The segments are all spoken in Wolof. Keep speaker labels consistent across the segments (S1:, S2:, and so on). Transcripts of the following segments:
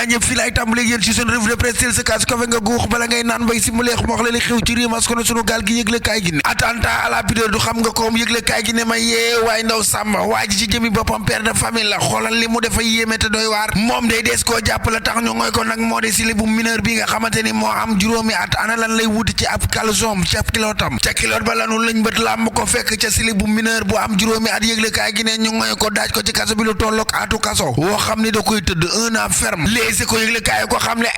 S1: naa ñëpp fii laay tàmbaleeg yéen ci seen revue de presse teel sa kaas kafe nga guux bala ngay naan mbay si mu leex wax la li xew ci réew mi askan sunu gaal gi yëgle kaay gi ne attentat à la pudeur du xam nga koom yëgle kaay gi ne ma yee waay ndaw sàmm waa ji ci jëmi boppam père de famille la xoolal li mu dafa yéeme te doy waar moom day dees koo jàpp la tax ñu ngoy ko nag moo di sili bu mineur bi nga xamante ni moo am juróomi at ana lan lay wuti ci ab caleçon ca kilotam ca kilot ba lanu lañ bët làmb ko fekk ca sili bu mineur bu am juróomi at yëgle kaay gi ne ñu ngoy ko daaj ko ci kaso bi lu tolloog atu kaso woo xam ni da koy tëdd 1 an ferme léegi ko yëgle kaay ko xam ne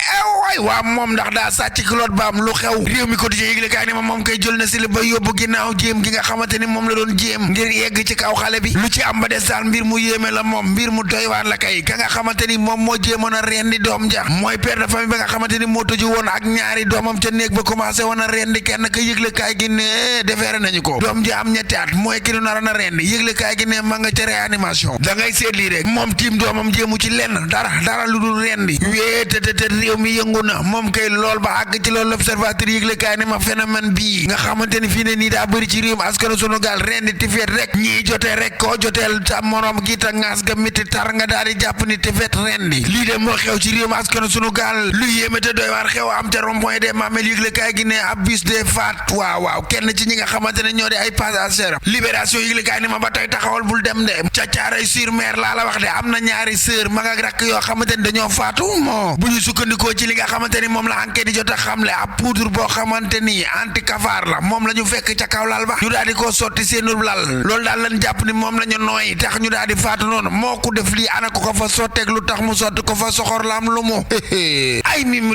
S1: waay waa moom ndax daa sàcc kilot ba am lu xew réew mi quotidien yëgle kaay ne ma moom kay jël na sili ba yóbbu ginnaaw jéem gi nga xamante ni moom la doon jéem ngir yegg ci kaw xale bi lu ci am ba des daal mbir mu yéeme la moom mbir mu doy waar la kay ka nga xamante ni moom moo jéemoon a rendi doom ja mooy père de famille ba nga xamante ni moo tëju woon ak ñaari doomam ca néeg ba commencé woon a rendi kenn ka yëgle kaay gi ne defeere nañu ko doom ji am ñetti at mooy ki nu naroon a rendi yëgle kaay gi ne ma nga ca réanimation da ngay seet lii rek moom tiim doomam jéemu ci lenn dara lu dul rendi wée te réew mi yëngu na moom kay lool ba àgg ci loolu l'observateur yëgle kaay ne ma phénomène bii nga xamante ni fii ne nii daa bëri ci réew mi askanu sunu gaal rendi tifeet rek ñii jotee rek koo joteel sa morom gi ta ngaas ga miti tar nga daal di jàpp ni tifeet rendi lii de moo xew ci réew mi askanu sunu gaal lu yéeme te doy waar xew am ca rond-point des Mamelles yëgle kaay gi ne ab bus de faat waaw kenn ci ñi nga xamante ne ñoo di ay passagers libération yëgle kaay ne ma ba tey taxawal bul dem de ca Thiaroye sur Mer laa la wax de am na ñaari sœur mag ak rakk yoo xamante ni dañoo faatu moo bu ñu sukkandikoo ci li nga xamante ni moom la enquête di jot a xamle ab poudre boo xamante ni anti cafard la moom la ñu fekk ca kaw lal ba ñu daal di koo sotti seenub lal loolu daal lañ jàpp ni moom la ñu nooy tax ñu daal di faatu noonu moo ko def lii ana ko fa sotteeg lu tax mu sotti ko fa soxor la am lu mu ay mim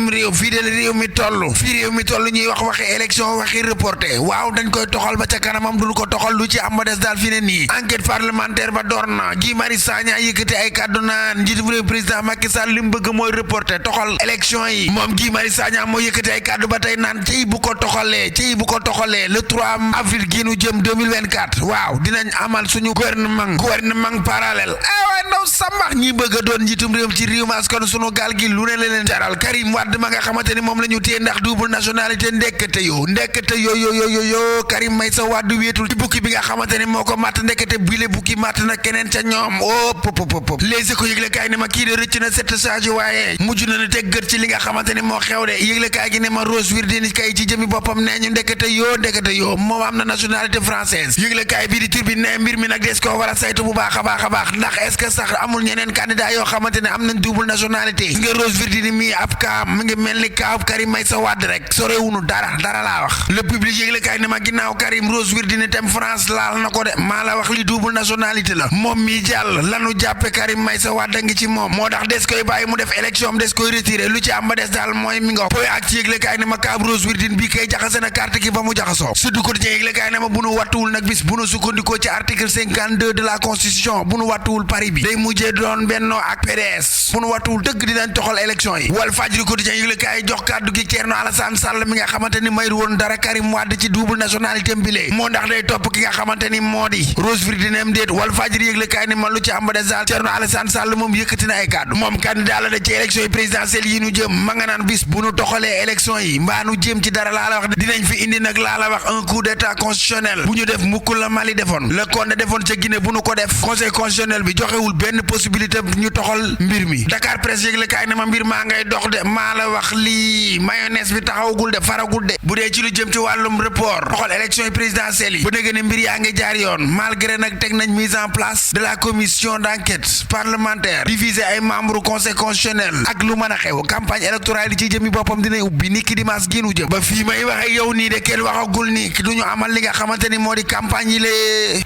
S1: réew fii de réew mi toll ñuy waxi élection waxi reporté waaw dañ koy toxal ba ca kanamam duñu ko toxal lu ci am ba des daal fi ne nii enquête parlementaire ba door na Guy Marius Sagna yëkkati ay kàddu naan njiitum réew président Macky Sall li mu bëgg mooy reporté toxal élection yi moom Guy Marius Sagna moo yëkkati ay kàddu ba tey naan ciy bu ko toxalee le 3 avril gi nu jëm 2024 waaw dinañ amal suñu gouvernement parallèle waaye ndaw sambax ñi bëgg a doon njiitum réew ci réew mi askan sunu gaal gi lu ne leen jaral Karim Wade ma nga xamante ni moom la ñu téye ndax double nationalité ndekete yoo Karim Meïssa Wade wéetul ci bukki bi nga xamante ni moo ko matt ndekete bile bukki matt na keneen ca ñoom pop léegi ko yëgle kaay ne ma kii de rëcc na set sage waaye mujj na ne teg gët ci li nga xamante ni moo xew de yëgle kaay gi ne ma Rose Wardini kay ci jëmi boppam nee ñu ndekete yoo moom am na nationalité française yëgle kaay bii di Tribune ne mbir mi nag des ko war a saytu bu baax a baax ndax est-ce que sax amul ñeneen candidat yoo xamante ne am nañ double nationalité nga Rose Wardini mi ab kaa mu ngi mel ni kaa Karim Meïssa Wade rek sorewunu dara laa wax le public yëgle kaay ne ma ginnaaw Karim Rose Wardini tem France laal na ko de maa la wax li double nationalité la moom mi jàll lanu jàppe Karim Meïssa Wade ngi ci moom moo tax des koy bàyyi mu def élection des koy retiré lu ci am ba des daal mooy mi nga poy ak ci yëgle kaay ne ma kaab Rose Wardini bi kay jaxase na carte gi ba mu jaxasoo surtout ko ci yëgle kaay ne ma bu nu wattuwul nag bis bu nu sukkandikoo ci article 52 de la constitution bu nu wattuwul Paris bi day mujjee doon Benno ak PDS bu nu wattuwul dëgg dinañ toxal élection yi Walf Fadjri quotidien yëgle kaay jox kàddu gi Thierno Alassane Sall mi nga xamante ni mayru woon dara Karim Wade ci double nationalité mbile moo ndax day topp ki nga xamante ni moo di Rose Wardini am déet Walf Fadjri yëgle kaay ni man lu ci am ba des daal Thierno Alassane Sall moom yëkkati na ay kàddu moom candidat la de ci élection yi présidentielle yi nu jëm ma nga naan bis bu nu toxalee élection yi mbaa nu jëm ci dara laa la wax dinañ fi indi nag laa la wax un coup d'état constitutionnel bu ñu def mukk la Mali defoon le Condé defoon ca Guinée bu nu ko def conseil constitutionnel bi joxewul benn possibilité ñu toxal mbir mi Dakar Presse yëgle kaay ne ma mbir maa ngay dox de maa la wax lii mayonnaise bi taxawagul de faragul de bu dee ci lu jëm ci wàllum report toxal élection yi présidentielle yi ba dégg ne mbir yaa ngi jaar yoon malgré nag teg nañ mise en place de la commission d'enquête parlementaire divisé ay membres conseil constitutionnel ak lu mën a xew campagne électorale yi ci jëmi boppam dina ubbi ni ki dimanche gi nu jëm ba fii may waxe yow nii de kenn waxagul ni ki duñu amal li nga xamante ni moo di campagne yi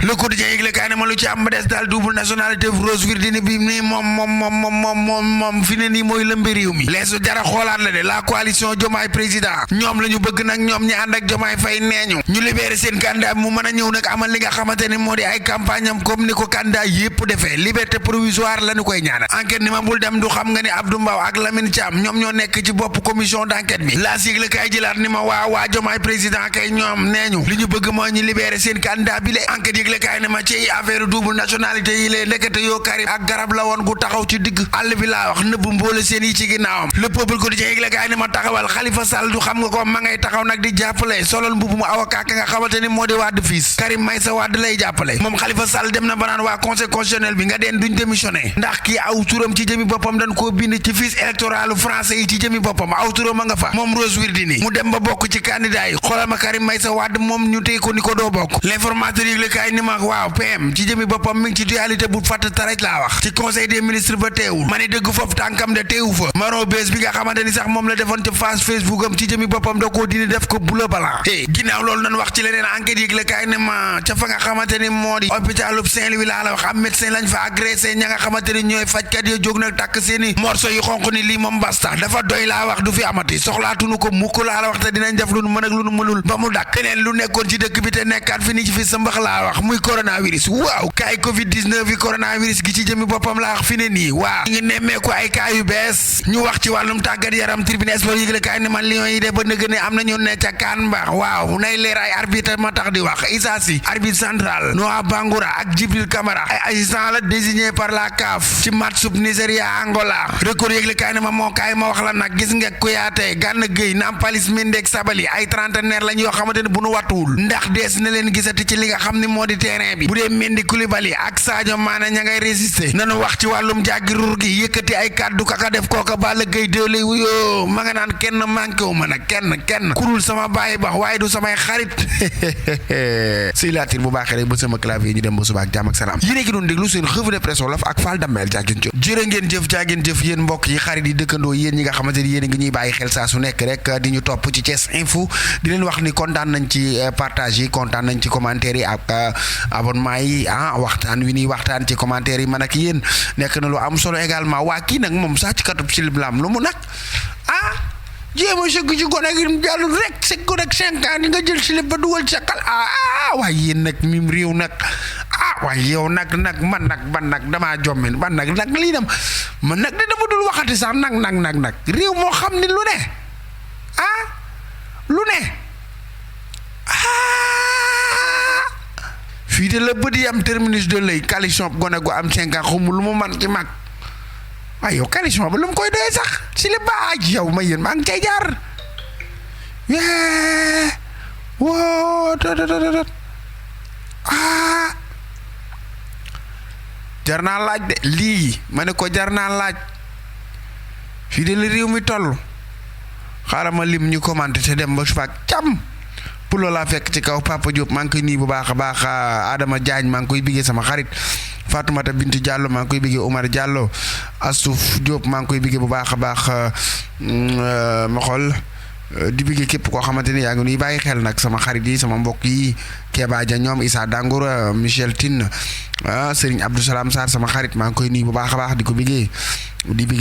S1: le quotidien yëgle kaay ne ma lu ci am ba des daal double nationalité Rose Wardini bi nii moom fi ne nii mooy lëmbi réew mi leesu jara xoolaat la de la coalition Diomaye président ñoom la ñu bëgg nag ñoom ñi ànd ak Diomaye Faye neeñu ñu libéré seen candidat mu mën a ñëw nag amal li nga xamante ni moo di ay campagne am comme ni ko candidat yépp defee liberté provisoire la ñu koy ñaanal enquête ni ma bul dem du xam nga ni Abdou Mbow ak Lamine Thiam ñoom ñoo nekk ci bopp commission d'enquête bi laa sigle kay jëlaat ni ma waa Diomaye président kay ñoom neeñu li ñu bëgg mooy ñu libéré seen candidat bi le enquête yëgle kay ne ma ci affaire double nationalité yi lee ndekete yoo Karim ak garab la woon gu taxaw ci digg àll bi laa wax nëbb mboole seen yi ci ginnaawam le peuple quotidien yëgle kay ne ma taxawal Khalifa Sall du xam nga ko ma ngay taxaw nag di jàppale solol mbubu mu avocat ka nga xamante ni moo di Wade fils Karim Meïssa Wade lay jàppale moom Khalifa Sall dem na ba naan waa conseil constitutionnel bi nga deen duñ démissionné ndax kii aw turam ci jëmi boppam dañ koo bind ci fiche électorale français yi ci jëmi boppam aw turam a nga fa moom Rose Wardini mu dem ba bokk ci candidat yi xoolal ma Karim Meïssa Wade moom ñu tey ko ni ko doo bokk l'informateur yëgle kaay ni ma waaw PM ci jëmi boppam mi ngi ci dualité bu fatt taraj laa wax ci conseil des ministres ba teewul ma ni dëgg foofu tànkam de teewu fa maro bés bi nga xamante ni sax moom la defoon ca face Facebook am ci jëmi boppam da koo dindi def ko bleu blanc ginnaaw loolu nañ wax ci leneen enquête yëgle kaay ni ma ca fa nga xamante ni moo di hôpital Saint-Louis laa la wax am médecin lañ fa agressé ña nga xamante ni ñooy fajkat ya jóg nag tàkk seeni morceau yu xonq ni lii moom basta dafa doy laa wax du fi amati soxlaatunu ko mukk laa la wax te dinañ def lu nu mën ak lu nu mënul ba mu dakk keneen lu nekkoon ci dëkk bi te nekkaat fi ni ci fi sa mbax laa wax muy coronavirus waaw kaay covid 19 yi coronavirus gi ci jëmi boppam laa wax fi ne nii waaw ngi nemmeeku ay kaay yu bees ñu wax ci wàllum tàggat yaram tribune sport yëgle kaay ne man lion yi de ba nëgg ne am nañu ne ca kaan mbax waaw nay leer ay arbitre ma tax di wax Issa Sy arbitre central Noah Bangoura ak Djibril Camara ay assistant la désigné par la CAF ci match sub Nigeria Angola record yëgle kaay ne ma moo kaay ma wax la nag gis nga Kouyaté Gana Gueye Nampalys Mendy Sabali ay trentenaire lañ yoo xamante ne bu nu wattuwul ndax dees na leen gisati ci li nga xam ni moo di terrain bi bu dee Mendy Koulibaly ak Sadio Mané ña ngay résister nanu wax ci wàllum jàggirur gi yëkkati ay kàddu kaka def kooka Balla Gaye de lay wuyoo ma nga naan kenn manqué wu ma nag kenn kurul sama bàyyi bax waaye du samay xarit sëy laatir bu baaxee rek ba sama clavier ñu dem ba suba ak jàmm ak salaam yéen ki doon déglu seen revue de presse wolof ak Fall Damel jërë ngeen jëf yéen mbokk yi xarit yi dëkkandoo yéen ñi nga xamante ni yéen a ngi ñuy bàyyi xel saa su nekk rek di ñu topp ci Thiès Info di leen wax ni kontaan nañ ci partage yi kontaan nañ ci commentaire yi ak abonnement yi waxtaan wi nii waxtaan ci commentaire yi man ak yéen nekk na lu am solo également waa kii nag moom sax ci katub siliblam lu mu nag jéema sëgg ci gone gi jàllul rek sëgg ko rek 5 ans nga jël silib ba dugal ci sakal waaye yéen nag mim réew nag waaye yow nag man nag damaa jommin man nag lii dem man nag de dama dul waxati sax nag réew moo xam ni lu ne lu ne fii de la bët yi am terminus de lay coalition gone gu am 5 ans xamul lu mu man ci mag waaye yow coalition ba lu mu koy doyee sax si la baaj yow ma yéen maa ngi cay jaar woo jar naa laaj de lii ma ne ko jar naa laaj fii de la réew mi toll xaaral ma lim ñu commenté te dem ba sufaak cam pour laa fekk ci kaw Papa Diop maa ngi koy nuyu bu baax a baax Adama Diagne maa ngi koy biggee sama xarit Fatoumata Bintu Diallo maa ngi koy biggee Omar Diallo Astouf Diop maa ngi koy biggee bu baax a baax ma xool di biggee képp koo xamante ni yaa ngi nuy bàyyi xel nag sama xarit yi sama mbokk yi Keba Dia ñoom Issa Dangour Michel Tine Serigne Abdou Salam Sarr sama xarit maa ngi koy nuyu bu baax a baax di ko biggee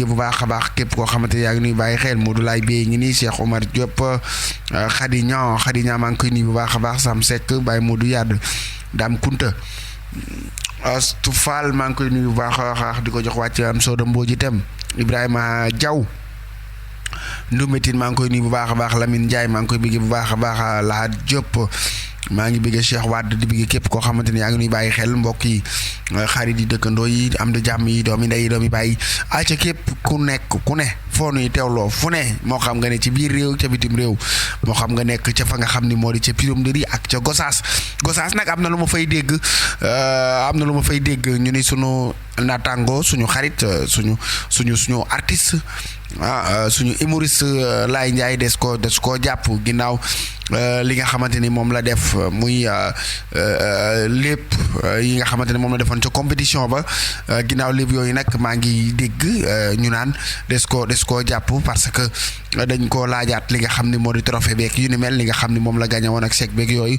S1: bu baax a baax képp koo xamante ni yaa ngi nuy bàyyi xel Modou Laye Bey ngi nii Cheikh Omar Diop Khady Niang maa ngi koy nuyu bu baax a baax Sam Seck Baye Modou Yad Dame Kunta Astou Fall maa ngi koy nuyu bu baax a baax di ko jox wàcc am Soda Mbodji tem Ibrahima Diaw Ndoumbétine maa ngi koy nuyu bu baax a baax Lamine Ndiaye maa ngi koy bëgg bu baax a baax Lahad Diop maa ngi bëgg Cheikh Wade di bëgg képp koo xamante ni yaa ngi nuy bàyyi xel mbokk yi xarit yi dëkkandoo yi am di jàmm yi doomi ndey doomi bàyyi ca képp ku ne foo nuy teewloo fu ne moo xam nga ne ci biir réew ca bitim réew moo xam nga nekk ca fa nga xam ni moo di ca Pirombéry ak ca Gossas nag am na lu ma fay dégg ñu ni sunu naataango suñu xarit suñu artiste suñu humoriste Laye Ndiaye des koo jàpp ginnaaw li nga xamante ni moom la def muy lépp yi nga xamante ni moom la defoon ca compétition ba ginnaaw lépp yooyu nag maa ngi dégg ñu naan des koo jàpp parce que dañ koo laajaat li nga xam ni moo di trophée beeg yu ni mel li nga xam ni moom la gagné woon ak chèque beeg yooyu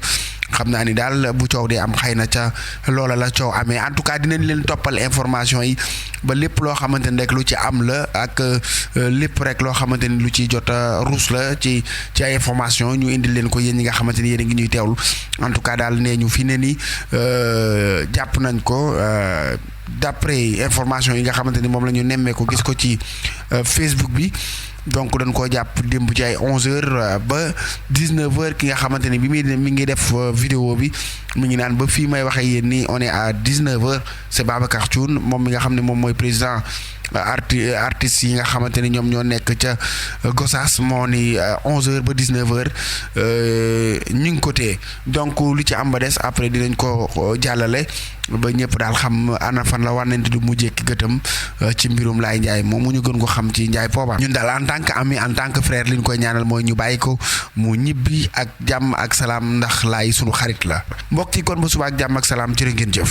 S1: xam naa ni daal bu coow di am xëy na ca loola la coow amee en tout cas dinañ leen toppal information yi ba lépp loo xamante ni rek lu ci am la ak lépp rek loo xamante ni lu ci jot a ruus la ci ay information ñu indil leen ko yéen ñi nga xamante ni yéen a ngi ñuy teewlu en tout cas daal nee ñu fi ne ni jàpp nañ ko d'après information yi nga xamante ni moom la ñu nemmee ko gis ko ci Facebook bi. donc dañ koo jàpp démb ci ay 11h ba 19h ki nga xamante ni bi mi ngi def vidéo bi mu ngi naan ba fii may waxee yéen ni on est à 19h c'est Babacar Thioune moom mi nga xam ne moom mooy président artistes yi nga xamante ni ñoom ñoo nekk ca Gossas moo ni 11h ba 19h ñu ngi ko téye donc lu ci am ba des après dinañ ko jàllale ba ñëpp daal xam ana fan la wànnente du mujjee ki gëtam ci mbirum Laye Ndiaye moom mu ñu gën ko xam ci Ndiaye Pooba. ñun daal en tant que ami en tant que frère li ñu koy ñaanal mooy ñu bàyyi ko mu ñibbi ak jàmm ak salaam ndax Laye sunu xarit la mbokk yi kon ba suba ak jàmm ak salaam jërë ngeen jëf.